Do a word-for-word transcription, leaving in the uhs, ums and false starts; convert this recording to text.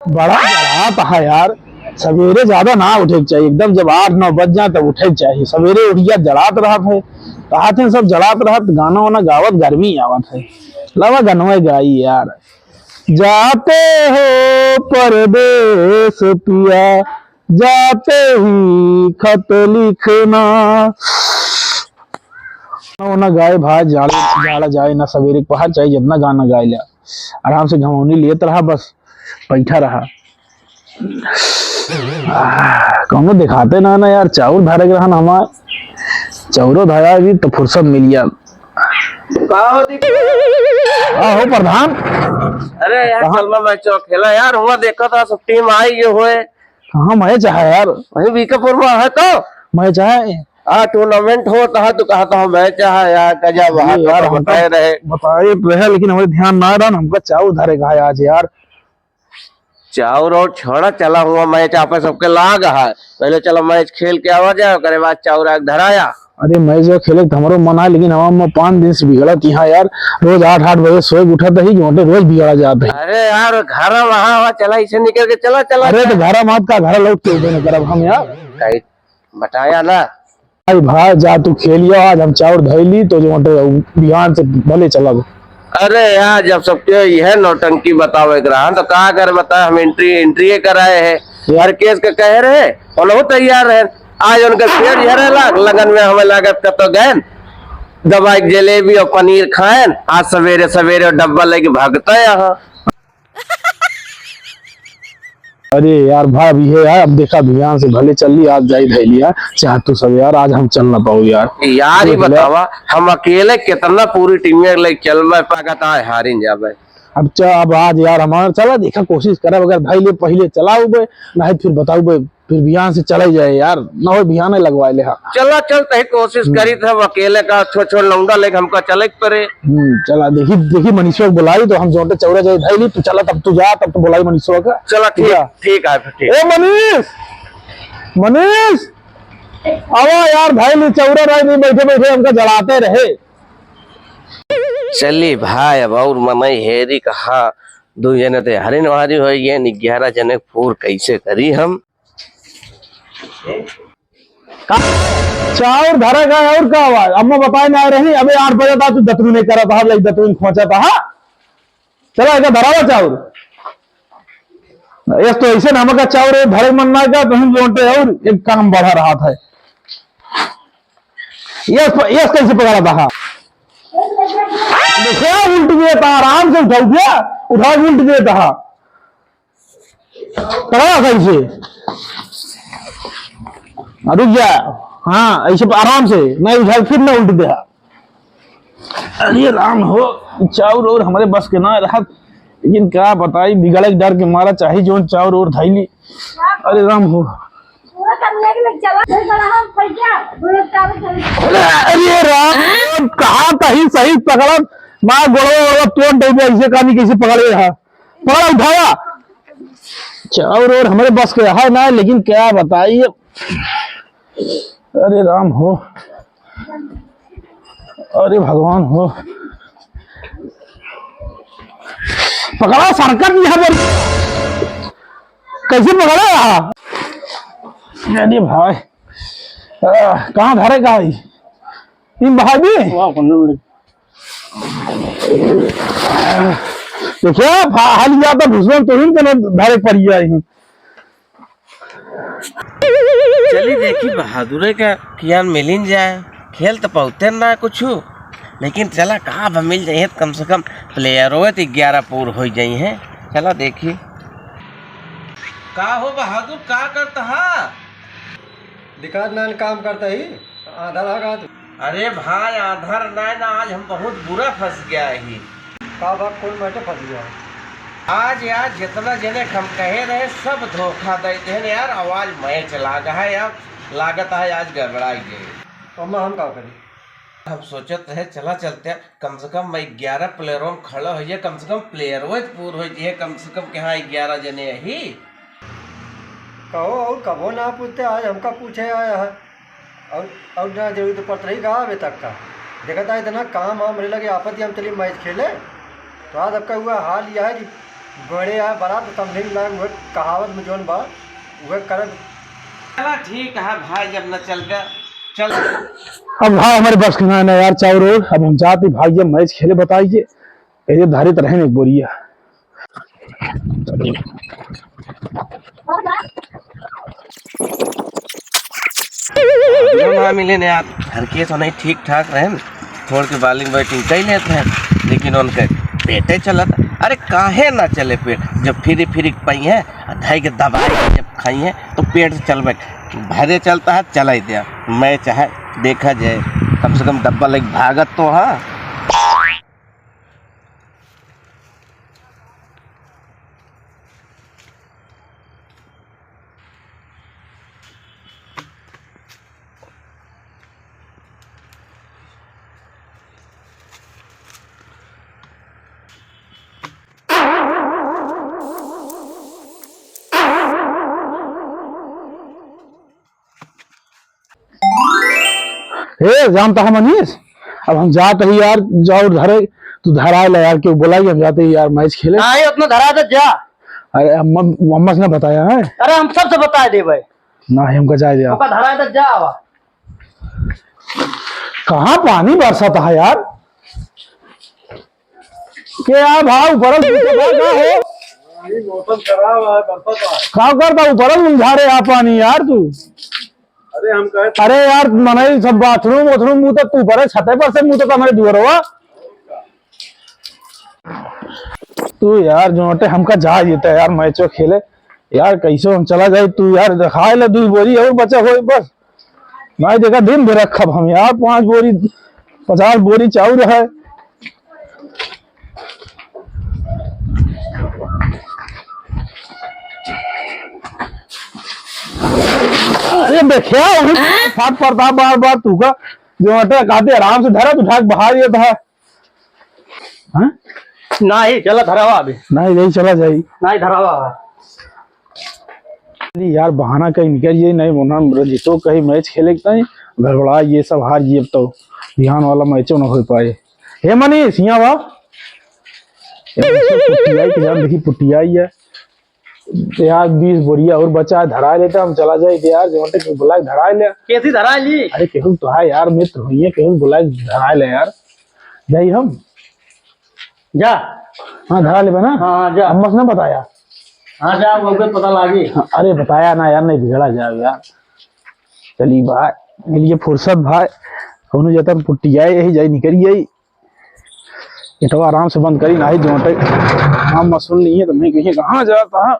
बड़ा जड़ात है यार, सवेरे ज्यादा ना उठे के चाहिए, एकदम जब आठ नौ बज जाए तब उठे के चाहिए। सवेरे उठ गया जड़ात रहत है, कहत हैं सब जड़ात रहत, गाना वाना गावत गर्मी आवत है। लावा गनवा गाई यार। जाते हो परदेस पिया, जाते ही खत लिखना। गाना वाना गाए भाई, जाड़ा जाड़ा जाए ना, सवेरे पहाड़ चाहे जितना गाना गाए ला, आराम से घमौनी लेत रहा, बस बैठा रहा। आह, कौनो देखाते ना ना यार, चाउर धरे के रहन हमार, चाउरो धरा भी तो फुर्सत मिल गया। का हो दीदी? का हो प्रधान? अरे यार, कहाँ? चल ना मैच खेला यार, हुआ देखा था सब टीम आई ये हुए। कहाँ मैच है यार? वही बीकापुर में है तो। मैच है? हाँ, टूर्नामेंट होता है तो कहता हूँ मैच है यार, गजब ये है, तो यार, तो हमका बताए रहे। बताए रहे, लेकिन हमारे ध्यान ना रहा, हमका चाउर धरे का है आज यार। चाउर और छोड़ा, चला हुआ मैच आप सबके लाग है। पहले चला मैच खेल के आवा जाए, ओकरे बाद चाउर आग धराया। अरे मैच जो खेले तो हमरो मन है, लेकिन हमार पाँच दिन से बिगड़त यहाँ यार, रोज आठ आठ बजे सोए के उठत ही, जोंटे रोज बिगड़ा जात है। अरे यार, घर वहाँ हुआ, चला इसे निकल के चला, चला, अरे तो चला। घर मत का, घर लौट के उठे न करब हम यार। कहीं बताया ना। भाई, भाई, जा तू खेलियो, आज हम चाउर धइली, तो जो हटे बिहान से भले चलब। अरे यार, जब सबके यह नौटंकी बतावे के रहा, तो का कर बता, हम एंट्री, एंट्री कराए है। यार। हर केस के कहे रहे, उनहु तैयार रहे। आज उनके पेट झरे लाग, लगन में हमें लागत कतो गए, दबाई के जलेबी और पनीर खाएन, आज सवेरे सवेरे डब्बा लेके भागता यहाँ। अरे यार भाई, अब ये है, अब देखा ध्यान से भले चल ली, आज जाई धैली है, चाह तू सब यार, आज हम चल ना पाऊ यार। यार, ही देख ले। बतावा, हम अकेले कितना पूरी टीम में ले चल में पागत आए, हारिन जाबे। अब चा-, अब आज यार हमारा चला देखा, कोशिश करब, अगर धैले पहले चलाऊ बे, नहीं फिर बताऊ बे, फिर बिहान से चले जाए यार, ना हो बिहान लगवा ले हा। चला चल, तही कोशिश हम्म। करी थे, अकेले का छो छो लौंडा लेके हमका चले के पड़े। हम्म, चला देखी, देखी मनीषवा के बुलाई तो हम जोटे चौरा जाए धैली, तू चला तब तू जा, तब तू बुलाई मनीषवा का। चला ठीक, ठीक है। ठीक है, फिर ठीक। ए मनीष, मनीष, आवा यार, धैली चौरा रहे नहीं, बैठे बैठे हमका जड़ाते रहे। चली भाई, अब और मनई हेरी कहाँ, दो जने ते हरिन वारी हो गए, ग्यारह जने पूर कैसे करी हम। का? चाउर धरा का और का आवाज? अम्मा बताए ना रही, अबे आठ बजे था तू दतुई नहीं करा था, लाइक दतुई खोचा था, हाँ? चला, एका धरावा चाउर। यस तो ऐसे ना हमका चाउर ये धरे मन ना का, तुम जोंटे और एक काम बढ़ा रहा था। यस, यस कैसे पकड़ा था? हाँ? देखो, उल्ट गया था, आराम से उठाओ क्या? उठाओ, उल्ट गया था। पकड़ा कैसे? हाँ, रुक जा। हाँ, ऐसे आराम से, नहीं उठा, फिर ना उल्ट दे। अरे राम हो, चाउर और हमारे बस के ना रहत, लेकिन का बताई, बिगड़े के डर के मारा चाही जोन चाउर और धैली। अरे राम हो। अरे राम, कहाँ कहीं सही पकड़त, माँ गोड़वा वोड़वा तोड़ दे, ऐसे कहानी कैसे पकड़े रहा? पकड़ा, उठावा। चाउर और हमारे बस के है ना, लेकिन क्या बताइए। अरे राम हो, अरे भगवान हो, पकड़ा सरकत यहाँ पर, कैसे पकड़ा रहा? अरे भाई, आ, कहाँ धरे का है? इन भाई भी? देखिए, फा-, हाल या तो भुसवन तो ही तो धरे पड़ गया ही। चली देखी बहादुरे का कियान मिलिन जाए, खेल तो पौते ना कुछ, लेकिन चला कहाँ बा मिल जाए, कम से कम प्लेयरों तो ग्यारह पूर हो जाई हैं। चला देखी। का हो बहादुर, का करता हा? दिक्कत ना काम करता ही, आधा रहा तू। अरे भाई, आधा ना, ना, आज हम बहुत बुरा फंस गया ही। का बात, कौन मैटर फंस गया? आज यार, जितना जने हम कहे रहे, सब धोखा दे देन यार। आवाज मैच लागा है यार, लागत है आज गड़बड़ाई गए। तो हम, हम का करी? हम सोचत रहे, चला चलते, कम से कम मैं ग्यारह प्लेयरों में खड़ा हो जाए, कम से कम प्लेयरों पूर हो जाए, कम से कम के हाँ ग्यारह जने यही। कहो, और कबो ना पूछते, आज हमका पूछे आया है। और, और ना जरूरी तो पड़त रही का अबे तक का। देखा था इतना काम वाम रहे लगे, आपत्ति हम चली मैच खेले, तो आज आपका हुआ हाल यह है कि गोड़े आए बरात समझे में लाग, उहे कहावत में जौन बा, उहे करब। चला ठीक है भाई, जब न चल गया, चल। अब भाई हमारे बस के ना, ना यार, चाउर और, अब हम जाते भाई, ये मैच खेले बताइए, ये धारित रहे एक बोरिया। ना मिले ने यार, घर के तो नहीं ठीक ठाक रहे, थोड़ के bowling batting कर लेते हैं, लेकिन उनके पेटे चलत। अरे काहे ना चले पेट, जब फिरी फिरी पाई है, धई के दबाई के जब खाई है तो पेट चलबे, भरे चलता है, चलाई दिया। मैं चाहे देखा जाए, कम से कम डब्बा लेके भागत तो हाँ। ए, जानता है मनीष, अब हम जात ही यार, चाउर धरे, तू धराए ला यार, क्यों बोला कि हम जाते ही यार मैच खेले। हाँ, ये उतना धरा दे जा। अरे अम्मा, अम्मा से ना बताया है? अरे हम सबसे बताए दे भाई। ना, हमका जाए दे आप। ओका धरा दे जा आवा। कहाँ पानी बरसत है यार? के यार भाव ऊपर से नीचे बा का हो? पानी मौसम खराब है, बरसत है। का करता ऊपर से मुंझा रहे आप पानी यार तू? अरे हम कहे अरे यार, मनई सब bathroom वाथरूम मुँह तो ऊपर है, छते पर से मुँह तो हमारे दुआरवा। तू यार, जोटे हमका जा देता यार, मैचो खेले यार, कैसे हम चला जाए? तू यार, दिखाए ले, दुई बोरी और बचा होई बस। नहीं देखा, दिन भर रखब हम यार, पाँच बोरी, पचास बोरी चाउर है। अरे देखिया, वही फाट पड़ता बार बार तू का, जोटे कहते आराम से धरा, तू उठा के बाहर ये था। हाँ? नाही, चला धरावा अभी। नाही, यही चला जाई। नाही, धरावा। अरे यार, बहाना कहीं निकल जाई, नहीं बोना, रंजीतो कहीं मैच खेले के ताई, गड़बड़ा ये सब हार जिए तो बिहान वाला मैचो न हो पाए। हे मनीष, यहाँ बा। यार, पुट्टी आई, जान देखी पुट्टी आई है। तो यार, बीस बोरिया और बचा है, धरा लेते हम, चला जाए यार, जो तक बुला के धरा ले। कैसी धरा ली? अरे, केहू तो है यार, मित्र होइए, केहू बुला के धरा ले यार। जाई हम। जा। हाँ, धरा लेबे ना? हाँ, हाँ, जा। अम्मा से ना बताया? हाँ, जा, वो भी पता लागी। हाँ, अरे, बताया ना यार, नहीं बिगड़ा जाओ यार। चली भाई, मिलिए फुर्सत भाई, कौनो जतन पुट्टी आए, यही जाई निकल गई। इटवा आराम से बंद करी, नाही जोटे। हम सुन लिए तो मैं कहिए कहाँ जाता है।